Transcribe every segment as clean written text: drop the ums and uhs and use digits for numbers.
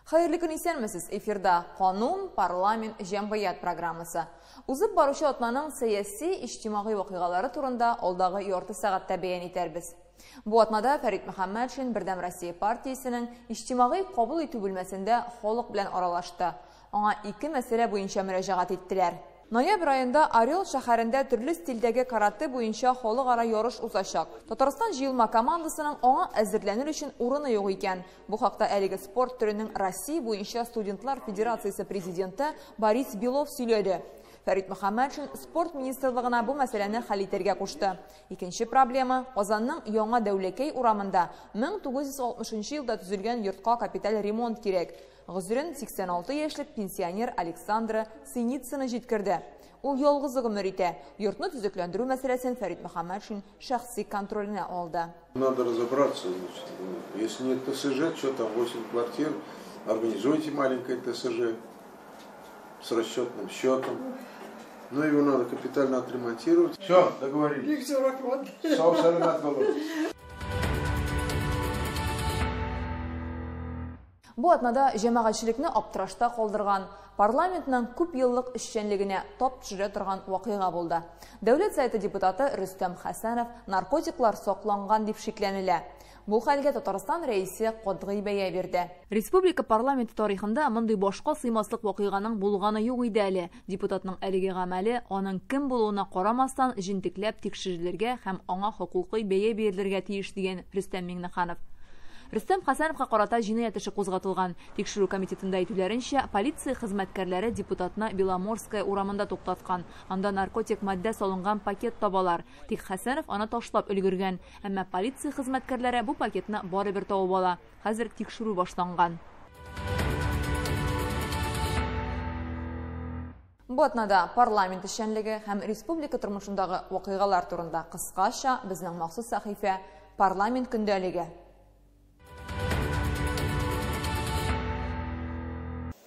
Хәерле көн, исәнмесез! Эфирда Канун, парламент, җәмгыять программасы. Узып баручы атнаның сәяси, иҗтимагый вакыйгалары турында алдагы ярты сәгатьтә бәян итәрбез. Бу атнада Фәрит Мөхәммәтшин Бердәм Россия партиясенең иҗтимагый кабул итү бүлмәсендә халык белән аралашты. Аңа ике мәсьәлә буенча мөрәҗәгать иттеләр. Ноябрь аенда Орел шәһәрендә төрле стильдәге каратэ буенча халыкара ярыш узачак. Татарстан җыелма командасының аңа әзерләнер өчен урыны юк икән. Бу хакта әлеге спорт төренең Россия буенча студентлар федерациясе президенты Борис Белов сөйләде. Фәрит Мөхәммәтшин спорт министрлыгына бу мәсьәләне хәл итәргә кушты. Икенче проблема Казанның Яңа Дәүләкәй урамында 1960 елда төзелгән йортка капиталь ремонт кирәк. Гозерен 86 яшьлек пенсионер Александра Синицына җиткерде. Ул ялгызы гомер итә. Йортны төзекләндерү мәсьәләсен Фәрит Мөхәммәтшин шәхси контроленә алды. Надо разобраться, значит, если нет ТСЖ, что там 8 квартир, организуйте маленькое ТСЖ с расчетным счетом. Но его надо капитально отремонтировать. Все, договорились. Сау-сәламәт булыгыз. Бу атнада җәмәгатьчелекне аптырашта калдырган, парламентның күп еллык эшчәнлегенә тап төшерә торган вакыйга булды. Дәүләт Советы депутаты Рөстәм Хәсәнов наркотиклар сакланган дип шикләнелә. Бу хәлгә Татарстан рәисе катгый бәя бирде. Республика парламенты тарихында мондый башка сыймаслык вакыйганың булганы юк иде әле. Депутатның әлеге гамәле аның кем булуына карамастан җентекләп тикшерелергә һәм аңа хокукый бәя бирелергә тиеш, дигән Рөстәм Миңнеханов. Рөстәм Хәсәновка карата җинаять эше кузгатылган. Тикшерү комитетында әйтүләренчә, полиция хезмәткәрләре депутатны Беломорская урамында туктаткан. Анда наркотик матдә салынган пакет табалар. Тик Хәсәнов аны ташлап өлгергән. Әмма полиция хезмәткәрләре бу пакетны барыбер табып ала. Хәзер тикшерү башланган. Бу атнада парламент эшчәнлеге һәм республика тормышындагы вакыйгалар турында кыскача безнең махсус сәхифә Парламент көндәлеге.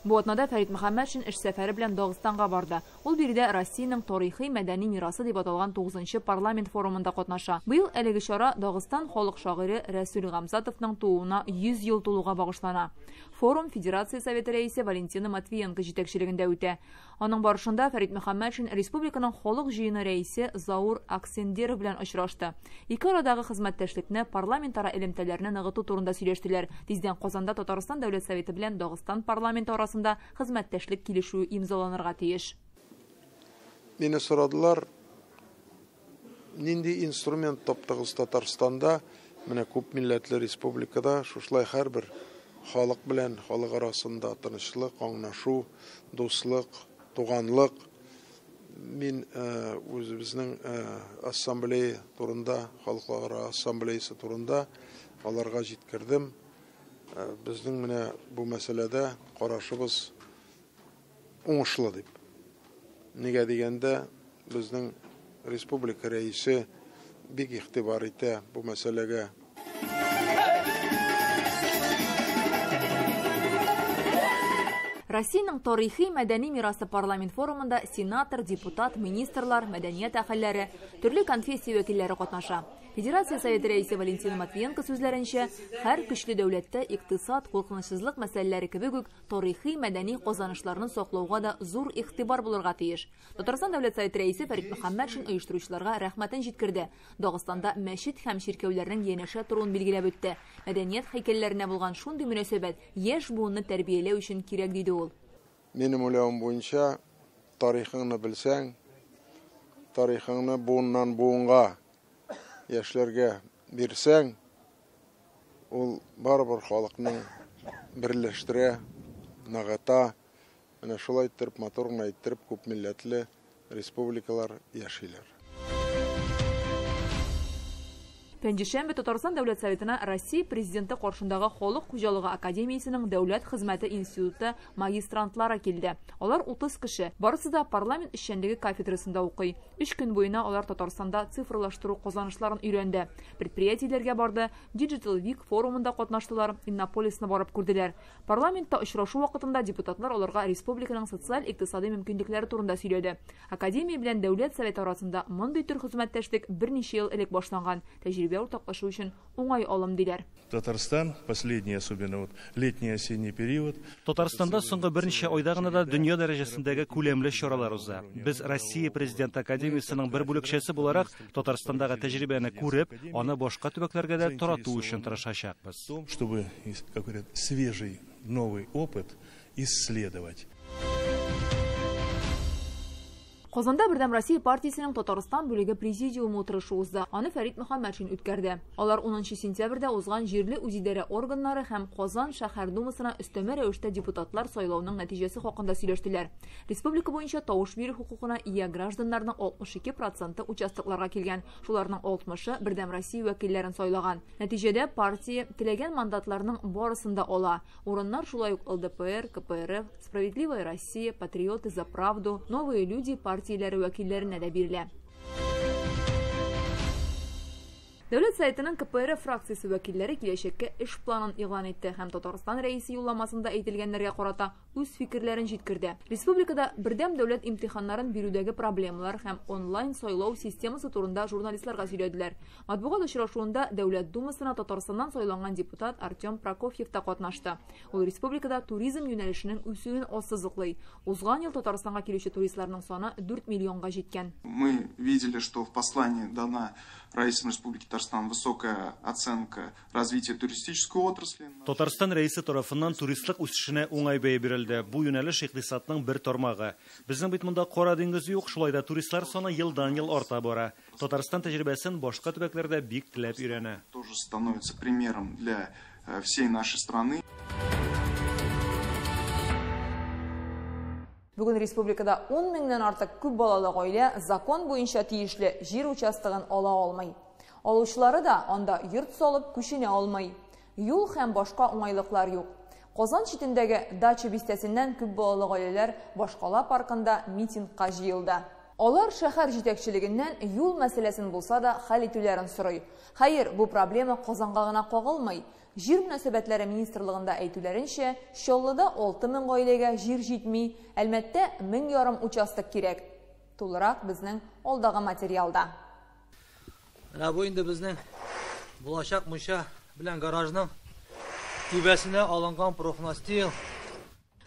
Бу атнада Фәрит Мөхәммәтшин эш сәфәре белән Дагыстанга барды. Ул биредә Россиянең тарихи мәдәни мирасы дип аталган 9нчы парламент форумында катнаша. Быел әлеге чара Дагыстан халык шагыйре Рәсүл Гамзатовның тууына 100 ел тулуга багышлана. Форум Федерация Советы рәисе Валентина Матвиенко җитәкчелегендә үтә. Аның барышында Фәрит Мөхәммәтшин республиканың халык җыены рәисе Заур Аксендеров белән очрашты. Ике арадагы хезмәттәшлекне, парламентара элемтәләрне ныгыту турында сөйләштеләр. Тиздән Казанда Татарстан Дәүләт Советы белән Дагыстан парламенты арасында хезмәттәшлек килешүе имзаланырга тиеш. Мине сорадылар, нинди инструмент таптыгыз Татарстанда, менә күп милләтле республикада шушылай һәрбер халык белән халык арасында тынычлык, аңлашу, дуслык, туганлык. Мин үзебезнең ассамблея турында, халыклар ассамблеясы турында аларга җиткердем. Безнең менә бу мәсьәләдә карашыбыз уңышлы дип. Нигә дигәндә, безнең республика рәисе бик игътибар итә бу мәсьәләгә. Россиянең тарихи мәдәни мирасы парламент форумында сенатор, депутат, министрлар, мәдәният әһелләре, төрле конфессия вәкилләре катнаша. Федерация Советы рәисе Валентина Матвиенко сүзләренчә, һәр көчле дәүләттә икътисад, куркынычсызлык мәсьәләләре кебек үк тарихи мәдәни казанышларны саклауга да зур игътибар булырга тиеш. Татарстан Дәүләт Советы рәисе Фәрит Мөхәммәтшин оештыручыларга рәхмәтен җиткерде. Дагыстанда мәчет һәм чиркәүләрнең янәшә торуын билгеләп үтте. Мәдәният һәйкәлләренә булган шундый мөнәсәбәт яшь буынны тәрбияләү өчен кирәк, диде ул. Минем уйлавым буенча, тарихыңны белсәң, тарихыңны буыннан буынга яшьләргә бирсәң, ул барыбер халыкны берләштерә, ныгыта. Менә шулай иттереп, матур гына иттереп, күп милләтле республикалар яшиләр. Пәнҗешәмбе Татарстан Дәүләт Советына Россия Президенты каршындагы Халык хуҗалыгы академиясенең Дәүләт хезмәте институты магистрантлары килде. Алар 30 кеше, барысы да парламент эшчәнлеге кафедрасында укый. 3 көн буена алар Татарстанда цифрлаштыру казанышларын өйрәнде. Предприятиеләргә барды, Digital Week форумында катнаштылар, Иннополисны барып күрделәр. Парламентта очрашу вакытында депутатлар аларга республиканың социаль-икътисади мөмкинлекләре турында сөйләде. Академия белән Дәүләт Советы арасында мондый төр хезмәттәшлек берничә ел элек башланган. Тәҗрибә тәҗрибә уртаклашу өчен уңай алым, диләр. Татарстан, последний, особенно вот летний осенний период. Татарстанда соңгы берничә айда гына да дөнья дәрәҗәсендәге күләмле чаралар уза. Без Россия Президент Академиясының бер бүлекчәсе буларак Татарстандагы тәҗрибәне күреп, аны башка төбәкләргә дә тарату өчен тырышачакбыз. Чтобы, как говорят, свежий новый опыт исследовать. Казанда Бердәм Россия партиясенең Татарстан бүлеге президиумы утырышы узды. Аны Фәрит Мөхәммәтшин үткәрде. Алар 10 сентябрьдә узган җирле үзидарә органнары һәм Казан шәһәр думасына өстәмә рәвештә депутатлар сайлауның нәтиҗәсе хакында сөйләштеләр. Республика буенча тавыш бирү хокукына ия гражданнарның 62% участокларга килгән. Шуларның 60-ы Бердәм Россия вәкилләрен сайлаган. Нәтиҗәдә партия теләгән мандатларның барысын да ала. Урыннар шулай ук ЛДПР, КПРФ, Справедливая Россия, Патриоты за правду, Новые люди партияләре вәкилләренә дә бирелә. Дәүләт Советының КПРФ фракциясе вәкилләре киләчәккә эш планын игълан итте һәм Татарстан рәисе юлламасында әйтелгәннәргә карата үз фикерләрен җиткерде. Республикада бердәм дәүләт имтиханнарын бирүдәге проблемалар һәм онлайн сайлау системасы турында журналистларга сөйләделәр. Матбугат очрашуында Дәүләт Думасына Татарстаннан сайланган депутат Артем Прокофьев та катнашты. Ул республикада туризм юнәлешенең үсүен ассызыклый. Узган ел Татарстанга килүче туристларның саны 4 миллионга җиткән. Мы видели, что в послании дана Раисом Республики Татарстан высокая оценка развития туристической отрасли. Татарстан рәисе тарафыннан туристлык үсешенә уңай бәя бирелде. Бу юнәлеш икътисадның бер тармагы. Безнең бит монда Кара диңгез юк, шулай да туристлар саны елдан-ел арта бара. Татарстан тәҗрибәсен башка төбәкләрдә бик теләп өйрәнә. Тоже становится примером для всей нашей страны. Бүген республикада 10 меңнән артык күп балалы гаилә закон буенча тиешле җир участогын ала алмый. Алучылары да анда йорт салып күченә алмый. Юл һәм башка уңайлыклар юк. Казан читендәге дача бистәсеннән күп балалы гаиләләр башкала паркында митингка җыелды. Алар шәһәр җитәкчелегеннән юл мәсьәләсен булса да хәл итүләрен сорый. Хәер, бу проблема Казанга гына кагылмый. Җир мөнәсәбәтләре министрлыгында әйтүләренчә, Чаллыда 6000 гаиләгә җир җитми, Әлмәттә 1500 участок кирәк. Тулырак безнең алдагы материалда. Менә бу инде безнең булачак мунча белән гаражның түбәсенә алынган профнастил.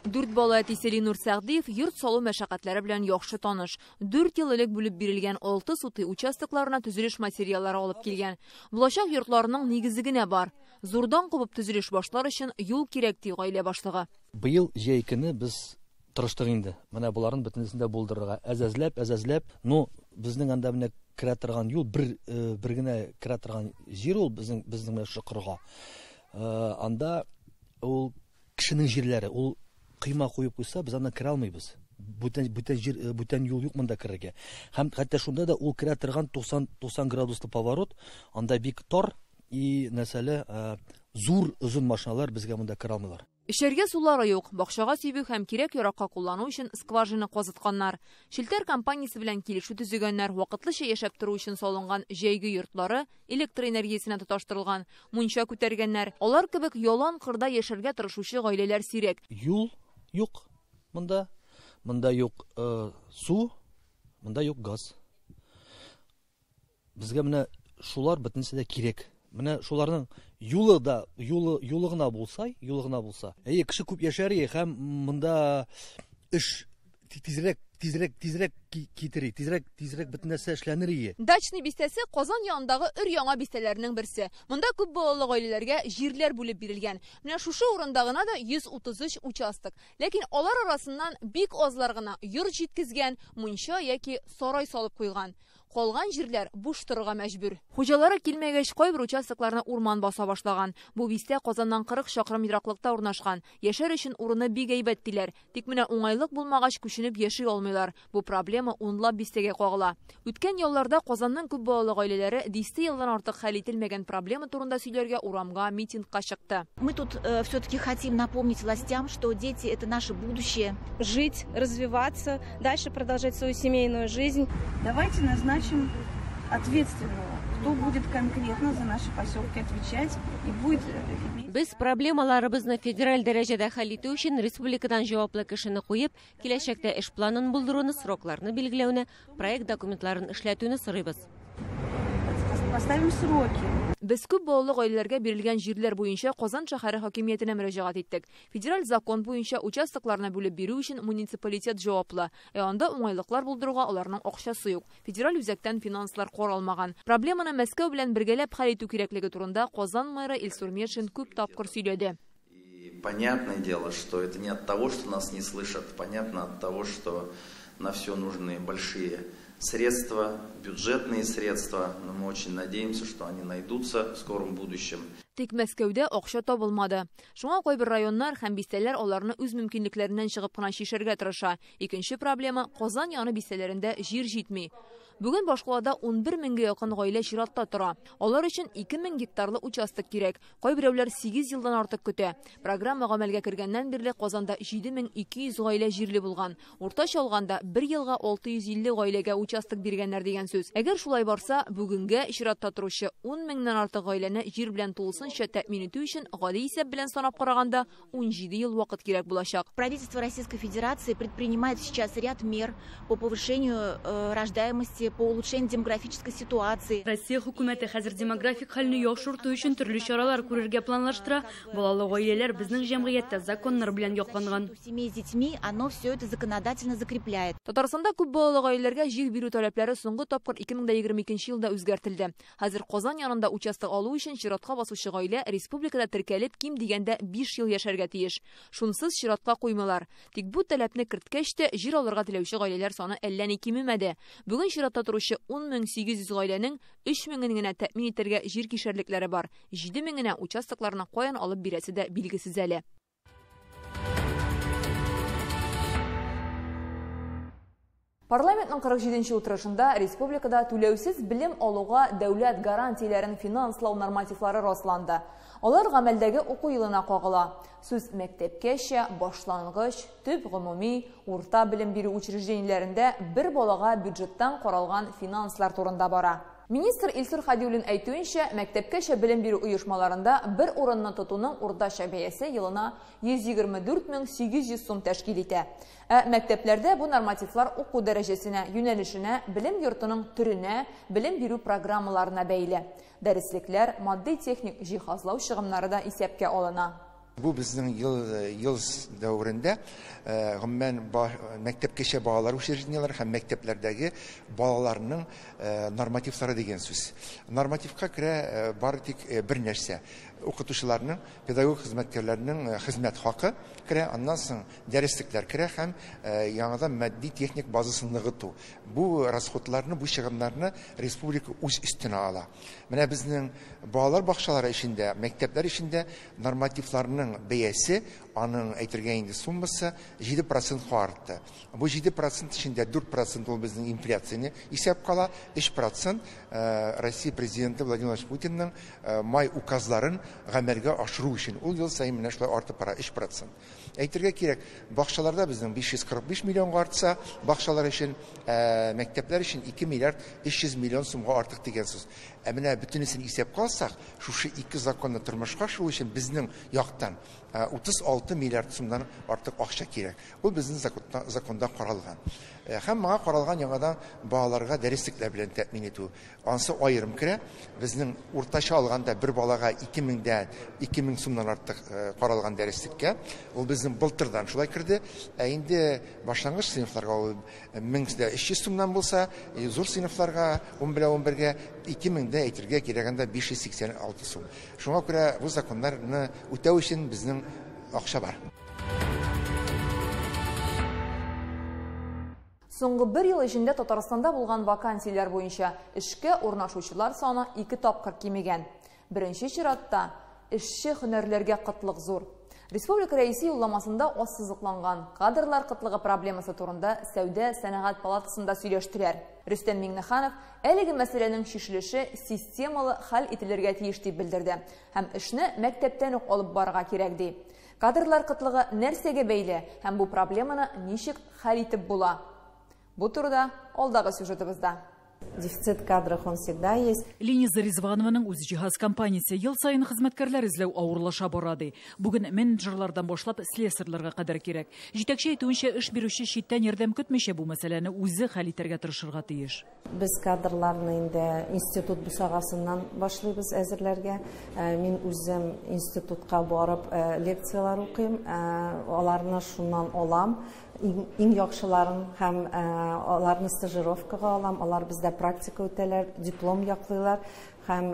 Дүрт бала әтисе Ленур Сәгъдиев йорт салу мәшәкатьләре белән яхшы таныш. 4 ел элек бүлеп бирелгән 6 сутый участокларына төзелеш материаллары алып килгән. Булачак йортларының нигезе генә бар. Зурдан кубып төзелеш башлар өчен юл кирәк, ди гаилә башлыгы. Быел җәй көне без тырыштык инде. Менә боларын бөтенесен дә булдырырга. Әзәзләп, әзәзләп. Ну, безнең анда менә керә торган юл бер генә керә торган җир ул безнең менә шушы кырга. Анда ул кешенең җирләре, ул кыйма куеп куйса, без анда керә алмыйбыз. Бүтән җир, бүтән юл юк монда керергә. Һәм хәтта шунда да ул керә торган 90 градуслы поворот, анда бик тар и нәрсәле зур озын машиналар безгә монда керә алмыйлар. Эчәргә сулары юк, бакчага сибү һәм кирәк-яракка куллану өчен скважина казытканнар. Челтәр компаниясе белән килешү төзегәннәр, вакытлыча яшәп тору өчен салынган җәйге йортлары электр энергиясенә тоташтырылган, мунча күтәргәннәр. Алар кебек ялан кырда яшәргә тырышучы гаиләләр сирәк. Юл юк монда, монда юк су, монда юк газ. Безгә менә шулар бөтенесе дә кирәк. Менә шуларның юлы да, юлы гына булса, юлы гына булса. Әйе, кеше күп яшәр һәм монда эш тизрәк китерер, тизрәк бөтен нәрсә эшләнер ие. Дачный бистәсе Казан янындагы өр-яңа бистәләрнең берсе. Монда күп балалы гаиләләргә җирләр бүлеп бирелгән. Менә шушы урында гына да 133 участок. Ләкин алар арасыннан бик азлар гына йорт җиткезгән, мунча яки сарай салып куйган. Калган җирләр буш торырга мәҗбүр. Хуҗалары килмәгәч, кайбер участокларны урман баса башлаган. Бу бистә Казаннан 40 чакрым ераклыкта урнашкан. Яшәр өчен урыны бик әйбәт диләр. Тик менә уңайлык булмагач күченеп яши алмыйлар. Бу проблема унлап бистәгә кагыла. Үткән елларда Казанның күп балалы гаиләләре дистә елдан артык хәл ителмәгән проблема турында сөйләргә урамга митингка чыкты. Мы тут все-таки хотим напомнить властям, что дети это наше будущее. Жить, развиваться, дальше продолжать свою семейную жизнь. Давайте назначим ответственного, кто будет конкретно за наши поселки отвечать и будет иметь. Без проблемаларыбызны федераль дәрәҗәдә хәл итү өчен республикадан җаваплы кешене куеп, киләчәктә эш планын булдыруны, срокларны билгеләүне, проект документларын эшләтүне сорыйбыз. Поставим сроки. Без күп балалы гаиләләргә бирелгән җирләр буенча Казан шәһәре хакимиятенә мөрәҗәгать иттек. Федераль закон буенча участокларны бүлеп бирү өчен муниципалитет җаваплы. Ә анда уңайлыклар булдыруга аларның акчасы юк. Федераль үзәктән финанслар каралмаган. Проблеманы Мәскәү белән бергәләп хәл итү кирәклеге турында Казан мэры Илсур Метшин күп тапкыр сөйләде. Понятное дело, что это не от того, что нас не слышат, понятно от того, что на все нужны большие средства, бюджетные средства, но мы очень надеемся, что они найдутся в скором будущем. Тик Мәскәүдә акча табылмады. Шуңа кайбер районнар һәм бистәләр аларны үз мөмкинлекләреннән чыгып кына чишәргә тырыша. Икенче проблема Казан яны бистәләрендә җир җитми. Бүген башкалада 11 меңгә якын гаилә чиратта тора. Алар өчен 2000 гектарлы участок кирәк. Кайберәүләр 8 елдан артык көтә. Программа гамәлгә кергәннән бирле Казанда 7200 гаилә җирле булган. Уртача алганда бер елга 650 гаиләгә участок биргәннәр дигән сүз. Әгәр шулай барса, бүгенгә чиратта торучы 10 меңнән артык гаиләне җир белән тулысынча тәэмин итү өчен гади исәп белән санап караганда 17 ел вакыт кирәк булачак. Правительство Российской Федерации предпринимает сейчас ряд мер по повышению рождаемости, по улучшению демографической ситуации. Россия хөкүмәте хәзер демографик хәлне яхшырту өчен төрле чаралар күрергә планлаштыра. Балалы гаиләләр безнең җәмгыятьтә законнар белән якланган. Семей с детьми, оно все это законодательно закрепляет. Татарстанда күп балалы гаиләләргә җир бирү таләпләре соңгы тапкыр 2022 елда үзгәртелде. Хәзер Казан янында участок алу өчен чиратка басучы гаилә республикада теркәлеп ким дигәндә 5 ел яшәргә тиеш. Шунсыз чиратка куймыйлар. Тик бу таләпне керткәч тә җир алырга теләүче гаиләләр саны әллә ни кимемәде. Бүген чиратта торучы 10800 гаиләнең 3000 генә тәэмин итәргә җир кишәрлекләре бар. 7000 генә участокларны каян алып бирәсе дә билгесез әле. Парламентның 47-нче утырышында республикада түләүсез белем алуга дәүләт гарантияләрен финанслау нормативлары расланды. Алар гамәлдәге уку елына кагыла. Сүз мәктәпкәчә, башлангыч, төп гомуми, урта белем бирү учреждениеләрендә бер балага бюджеттан каралган финанслар турында бара. Министр Илсур Хадиуллин әйтүенчә, мәктәпкәчә белем бирү оешмаларында бер урынны тотуның уртача бәясе елына 124 800 сум тәшкил итә. Ә мәктәпләрдә бу нормативлар уку дәрәҗәсенә, юнәлешенә, белем йортының төренә, белем бирү программаларына бәйле. Дәреслекләр, матди-техник җиһазлау чыгымнары да исәпкә алына. Бу безнең ел дәверендә гомумән мәктәпкәчә балалар учреждениеләре һәм мәктәпләрдәге балаларның нормативлары дигән сүз. Нормативка керә бары тик бер нәрсә: укытучыларның, педагог хезмәткәрләренең хезмәт хакы керә, аннан соң дәреслекләр керә һәм яңадан матди техник базасын ныгыту. Бу расходларны, бу чыгымнарны республика үз өстенә ала. Менә безнең балалар бакчалары эчендә, мәктәпләр эчендә нормативларның бәясе, аның әйтергә инде суммасы 7%-ка артты. Бу 7% эчендә 4% ул безнең инфляцияне исәпкә ала, 3% Россия президенты Владимир Владимирович Путинның май указларын гамәлгә ашыру өчен ул ел саен менә шулай артып бара 3%. Әйтергә кирәк, бакчаларда безнең 545 миллионга артса, бакчалар өчен, мәктәпләр өчен 2 миллиард 300 миллион сумга артык дигән сүз. Ә менә бөтенесен исәпкә алсак, шушы ике законны тормышка ашыру өчен безнең яктан 36 миллиард сумнан артык акча кирәк. Ул безнең законда каралган. Һәм моңа каралган яңадан балаларга дәреслекләр белән тәэмин итү. Ансы аерым керә. Безнең уртача алганда бер балага 2000 сумнан артык каралган дәреслеккә. Ул безнең былтырдан шулай керде. Ә инде башлангыч сыйныфларга ул 1300 сумнан булса, зур сыйныфларга 11-11-гә 2000 әйтергә кирәгәндә 586 сум. Шуңа күрә бу законнарны үтәү өчен безнең акча бар. Соңгы бер ел эчендә Татарстанда булган вакансияләр буенча эшкә урнашучылар саны 2 тапкыр кимегән. Беренче чиратта эшче һөнәрләргә кытлык зур. Республика рәисе юлламасында ассызыкланган кадрлар кытлыгы проблемасы турында Сәүдә сәнәгать палатасында сөйләштеләр. Рөстәм Миңнеханов әлеге мәсьәләнең чишелеше системалы хәл ителергә тиеш дип белдерде һәм эшне мәктәптән үк алып барырга кирәк ди. Кадрлар кытлыгы нәрсәгә бәйле һәм бу проблеманы ничек хәл итеп була? Бу турыда алдагы сюжетыбызда. Дефицит кадров он всегда есть. Лениза Ризванованың үз җиһаз компаниясе ел саен хезмәткәрләр эзләү авырлаша бара ди. Бүген менеджерлардан башлап слесарьларга кадәр кирәк. Җитәкче әйтүенчә, эш бирүче читтән ярдәм көтмичә бу мәсьәләне үзе хәл итәргә тырышырга тиеш. Без кадрларны инде институт бусагасыннан башлыйбыз әзерләргә. Мин үзем институтка барып лекцияләр укыйм, аларны шуннан алам. Иң яхшыларын һәм аларны стажировкага алам, алар бездә практика үтәләр, диплом яклыйлар һәм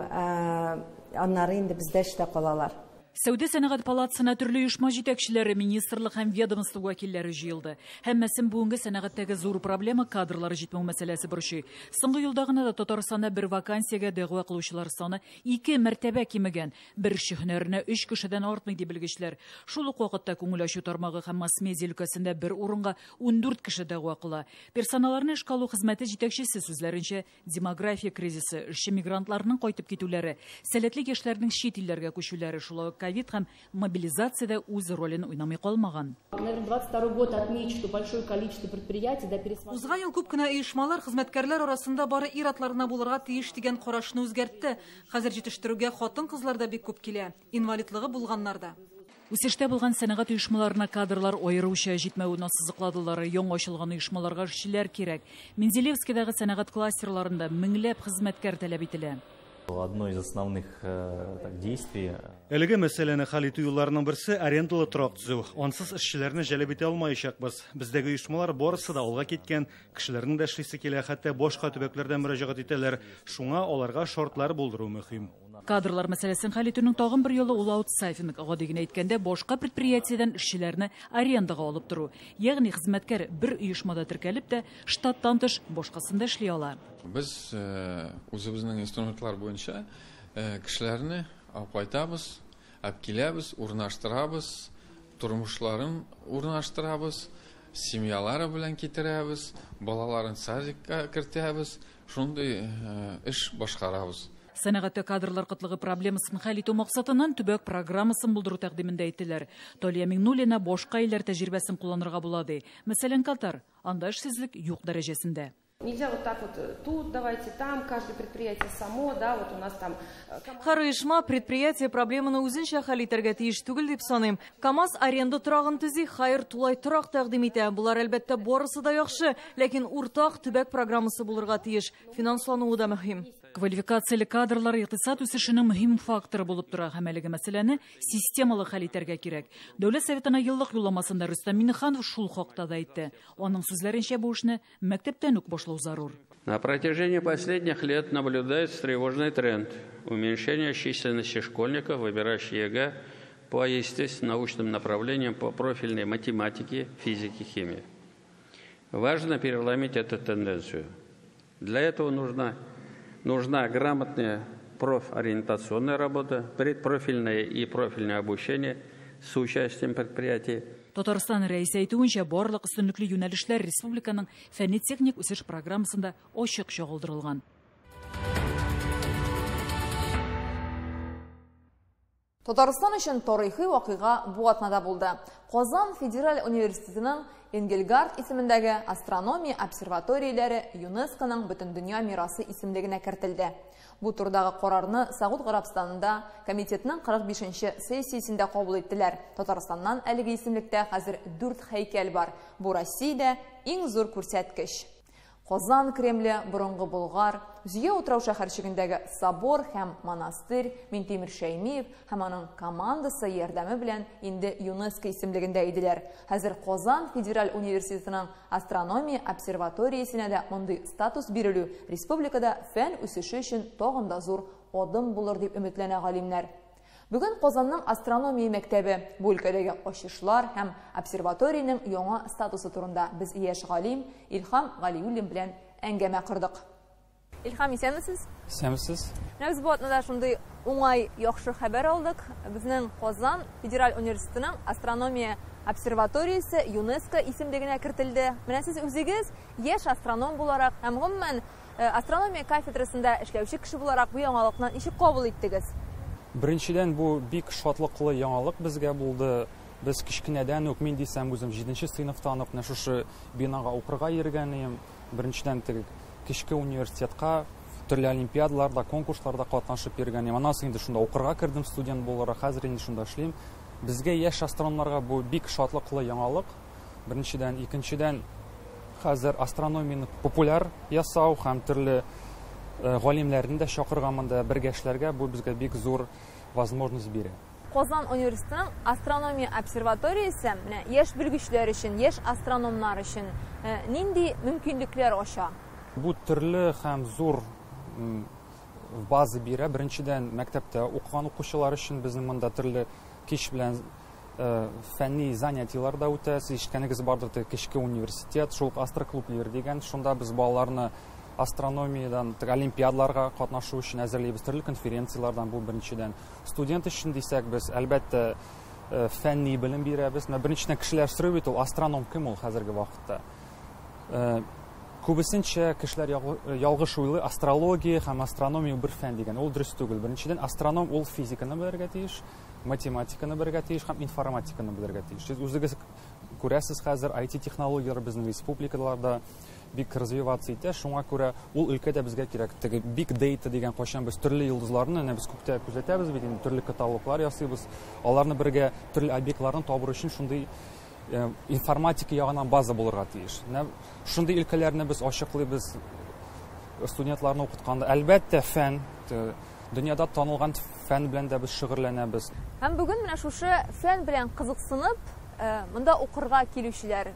аннары инде бездә эштә калалар. Сәүдә сәнәгать палатасына төрле оешма җитәкчеләре, министрлык һәм ведомство вәкилләре җыелды. Һәммәсен бүгенге сәнәгатьтәге зур проблема кадрлар җитмәү мәсьәләсе борчый. Соңгы елда гына да Татарстанда бер вакансиягә дәгъва кылучылар саны 2 мәртәбә кимегән. Бер эшче һөнәренә 3 кешедән артмый ди белгечләр. Шул ук вакытта күңел ачу тармагы һәм масс-медиа өлкәсендә бер урынга 14 кеше дәгъва кыла. Персоналларны эшкә алу хезмәте җитәкчесе сүзләренчә, демография кризисы, эшче мигрантларның кайтып китүләре, сәләтле яшьләрнең чит илләргә күчүләре, шулай ук ковид һәм мобилизация үз ролен уйнамый калмаган. Узган ел күп кенә оешмалар хезмәткәрләр арасында бары ир-атларына булырга тиеш дигән карашны үзгәртте. Хәзер җитештерүгә хатын-кызлар да бик күп килә, инвалидлыгы булганнар да. Үсештә булган сәнәгать оешмаларына кадрлар аеруча җитмәвен ассызыкладылар. Яңа ачылган оешмаларга эшчеләр кирәк. Менделеевскидагы сәнәгать кластерларында меңләп хезмәткәр таләп ителә. Одно из основных действий. Әлеге мәсьәләне хәл итү юлларының берсе арендалы торак төзү. Ансыз эшчеләрне җәлеп итә алмаячакбыз. Бездәге оешмалар барысы да алга киткән, кешеләрнең дә эшлисе килә, хәтта башка төбәкләрдән мөрәҗәгать итәләр. Шуңа аларга шартлар булдыру мөһим. Кадрлар мәсьәләсен хәл итүнең тагын бер юлы ул аутсайфинг. Гади генә әйткәндә, башка предприятиедән эшчеләрне арендага алып тору. Ягъни хезмәткәр бер оешмада теркәлеп тә, штаттан тыш башкасында эшли ала. Без үзебезнең инструментлар буенча кешеләрне алып кайтабыз, алып киләбез, урнаштырабыз, тормышларын урнаштырабыз, семьялары белән китерәбез, балаларын садикка кертәбез, шундый эш башкарабыз. Сәнәгатьтә кадрлар кытлыгы проблемасын хәл итү максатыннан төбәк программасын булдыру тәкъдимендә әйттеләр. Талия Миңнуллина башка илләр тәҗрибәсен кулланырга була ди. Мәсәлән, Катар, анда эшсезлек юк дәрәҗәсендә. Нельзя вот так вот тут, давайте там, каждое предприятие само, да, вот у нас там. Һәр оешма предприятие проблеманы үзенчә хәл итәргә тиеш түгел дип саныйм. КАМАЗ аренда торагын төзи, Хайр тулай торак тәкъдим итә. Булар әлбәттә барысы да яхшы, ләкин уртак төбәк программасы булырга тиеш. Финанслануы да мөһим. Квалификацияле кадрлар икътисад үсешенең мөһим факторы булып тора һәм әлеге мәсьәләне системалы хәл итәргә кирәк. Дәүләт Советына еллык юлламасында Рөстәм Миңнеханов шул хакта да әйтте. Аның сүзләренчә, бу эшне мәктәптән үк башлау зарур. На протяжении последних лет наблюдается тревожный тренд уменьшения численности школьников, выбирающих ЕГЭ по естественно-научным направлениям по профильной математике, физике, химии. Важно переломить эту тенденцию. Для этого нужна грамотная профориентационная работа, предпрофильное и профильное обучение с участием предприятий. Татарстан рәисе әйтүенчә, барлык өстенлекле юнәлешләр республиканың фәнни-техник үсеш программасында ачык чагылдырылган. Татарстан өчен тарихи вакыйга бу атнада булды. Казан федераль университетының Энгельгард исемендәге астрономия обсерваторияләре ЮНЕСКОның Бөтендөнья мирасы исемлегенә кертелде. Бу турдагы карарны Сауд Гарәбстанында комитетның 45-нче сессиясендә кабул иттеләр. Татарстаннан әлеге исемлектә хәзер 4 һәйкәл бар. Бу Россиядә иң зур күрсәткеч. Казан Кремле, борынгы Болгар, Зөя утрау шәһәрчегендәге собор һәм монастырь Минтимер Шәймиев һәм аның командасы ярдәме белән инде ЮНЕСКО исемлегендә иделәр. Хәзер Казан федераль университетының астрономия обсерваториясенә дә мондый статус бирелү республикада фән үсеше өчен тагын да зур адым булыр дип өметләнә галимнәр. Бүген Казанның астрономия мәктәбе бу өлкәдәге ачышлар һәм обсерваторияның яңа статусы турында без яшь галим Илһам Галиуллин белән әңгәмә кордык. Илһам, исәнмесез? Исәнмесез. Менә без бу атнада шундый уңай яхшы хәбәр алдык. Безнең Казан федераль университетының астрономия обсерваториясе ЮНЕСКО исемлегенә кертелде. Менә сез үзегез яшь астроном буларак һәм гомумән астрономия кафедрасында эшләүче кеше буларак бу яңалыкны ничек кабул иттегез? Беренчедән, бу бик шатлыклы яңалык безгә булды. Без кечкенәдән үк, мин дисәм, үзем 7 сыйныфтан ук менә шушы бинага укырга йөргән идем. Беренчедән, теге кечке университетка төрле олимпиадаларда, конкурсларда катнашып йөргән идем. Аннан соң инде шунда укырга кердем студент буларак, хәзер инде шунда эшлим. Безгә, яшь астрономнарга, бу бик шатлыклы яңалык. Беренчедән, икенчедән, хәзер астрономияне популяр ясау һәм төрле галимнәрне дә чакырган монда бергә эшләргә, бу безгә бик зур возможность бирә. Казан университетының астрономия обсерваториясе менә яшь белгечләр өчен, яшь астрономнар өчен нинди мөмкинлекләр ача? Бу төрле һәм зур база бирә. Беренчедән, мәктәптә укыган укучылар өчен безнең монда төрле кич белән фәнни занятиелар да үтә. Сез ишеткәнегез бардыр, теге кечке университет, шул ук астроклублар дигән. Шунда без балаларны астрономиядән теге олимпиадаларга катнашу өчен әзерлибез, төрле конференцияләрдән, бу беренчедән. Студент өчен дисәк, без, әлбәттә, фәнни белем бирәбез. Менә беренчедән кешеләр сорый бит ул, астроном кем ул хәзерге вакытта? Күбесенчә кешеләр ялгыш уйлый, астрология һәм астрономия бер фән дигән. Ул дөрес түгел. Беренчедән, астроном ул физиканы белергә тиеш, математиканы белергә тиеш һәм информатиканы белергә тиеш. Сез үзегез күрәсез, хәзер IT технологияләр безнең республикаларда бик развиваться итә, шуңа күрә ул өлкәдә безгә кирәк. Теге big data дигән, кайчан без төрле йолдызларны, әнә без күктә күзәтәбез бит инде, төрле каталоглар ясыйбыз. Аларны бергә төрле объектларны табыр өчен шундый информатика ягыннан база булырга тиеш. Менә шундый өлкәләрне без ачыклыйбыз студентларны укытканда. Әлбәттә, фән, дөньяда танылган фән белән дә без шөгыльләнәбез. Һәм бүген менә шушы фән белән кызыксынып, монда укырга килүчеләр,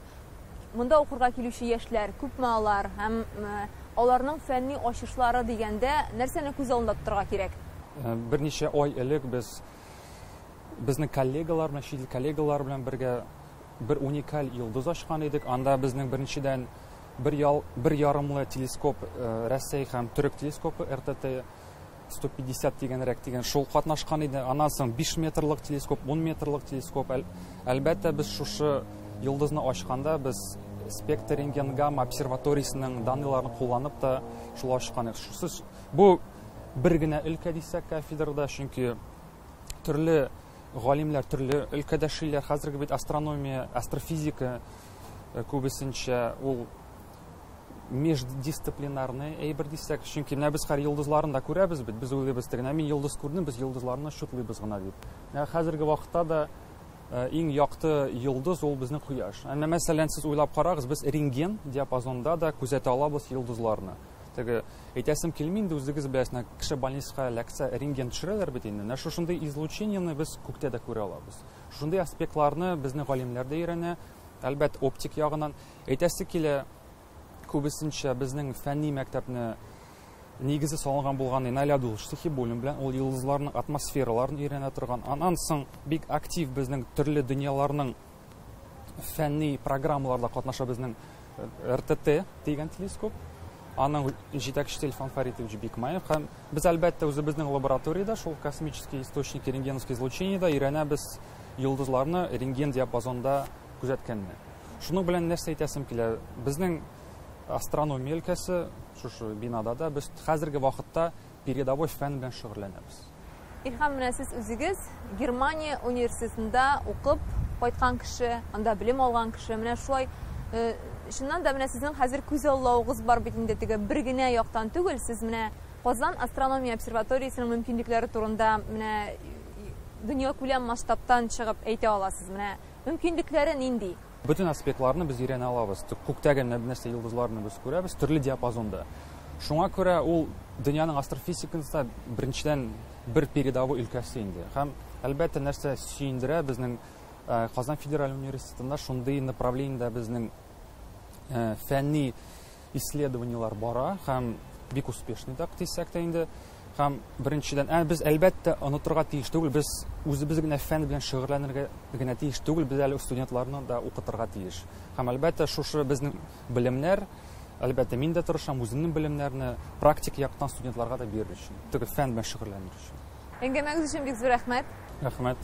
монда укырга килүче яшьләр күпме алар һәм аларның фәнни ачышлары дигәндә нәрсәне күз алдында тотарга кирәк? Берничә ай элек без безнең коллегалар белән, чит ил коллегалар белән бергә бер уникаль йолдыз ачкан идек. Анда безнең беренчедән бер ярымлы телескоп, Рәсәй һәм төрек телескопы РТТ 150 дигәнрәк дигән шул катнашкан иде. Аннан соң 5 метрлык телескоп, 10 метрлык телескоп. Әлбәттә, без шушы йолдызны ачканда без спектр рентген гамма обсерваториясенең данныйларын кулланып та шул ачкан идек. Шусыз бу бер генә өлкә дисәк кафедрада, чөнки төрле галимнәр төрле өлкәдә эшлиләр. Хәзерге бит астрономия, астрофизика күбесенчә ул междисциплинарный әйбер дисәк, чөнки менә без хәр йолдызларын да күрәбез бит, без уйлыйбыз теге, менә мин йолдыз күрдем, без йолдызларны чутлыйбыз гына дип. Менә хәзерге вакытта да иң якты йолдыз ул безнең кояш. Әмма мәсәлән, сез уйлап карагыз, без рентген диапазонда да күзәтә алабыз йолдызларны. Теге әйтәсем килми инде, үзегез беләсез, менә кеше больницага эләксә рентген төшерәләр бит инде. Менә шушындый излучениене без күктә дә күрә алабыз. Шундый аспектларны безнең галимнәр дә өйрәнә, әлбәттә, оптик ягыннан. Әйтәсе килә, күбесенчә безнең фәнни мәктәпне нигезе салынган булган Наил Абдуллович Сәхибуллин белән, ул йолдызларның атмосфераларын өйрәнә торган. Аннан соң бик актив безнең төрле дөньяларның фәнни программаларда катнаша безнең РТТ дигән телескоп. Аның җитәкчесе Ильфан Фаритович Бикмаев. Һәм без, әлбәттә, үзебезнең лабораториядә шул космические источники рентгеновского излучения өйрәнәбез йолдызларны рентген диапазонда күзәткәнне. Шуның белән нәрсә әйтәсем килә? Безнең астрономия өлкәсе шушы бинада да без хәзерге вакытта передовой фән белән шөгыльләнәбез. Илһам, менә сез үзегез Германия университетында укып кайткан кеше, анда белем алган кеше. Менә шулай, чыннан да менә сезнең хәзер күз аллавыгыз бар бит инде, теге бер генә яктан түгел, сез менә Казан астрономия обсерваториясенең мөмкинлекләре турында менә дөньякүләм масштабтан чыгып әйтә аласыз. Менә мөмкинлекләре нинди? Бөтен аспектларны без өйрәнә алабыз. Күктәге нәрсә йолдызларны без күрәбез төрле диапазонда. Шуңа күрә ул дөньяның астрофизикасында беренчедән бер передовой өлкәсе инде. Һәм әлбәттә нәрсә сөендерә, безнең Казан федераль университетында шундый направлениедә безнең фәнни исследованиелар бара һәм бик успешный да дисәк тә инде. Һәм беренчедән, без әлбәттә онытырга тиеш түгел, без үзебез генә фән белән шөгыльләнергә генә тиеш түгел, без әле студентларны да укытырга тиеш. Һәм әлбәттә шушы безнең белемнәр, әлбәттә мин дә тырышам үземнең белемнәрне практик яктан студентларга да бирер өчен, теге фән белән шөгыльләнер өчен. Әңгәмәгез өчен бик зур рәхмәт. Рәхмәт.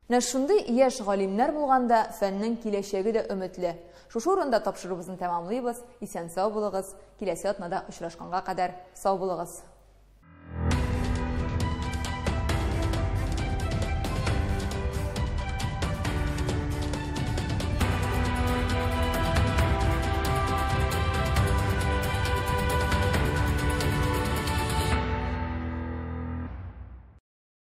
Менә шундый яшь галимнәр булганда фәннең киләчәге дә өметле. Шушы урында тапшыруыбызны тәмамлыйбыз. Исән сау булыгыз. Киләсе атнада очрашканга кадәр сау булыгыз.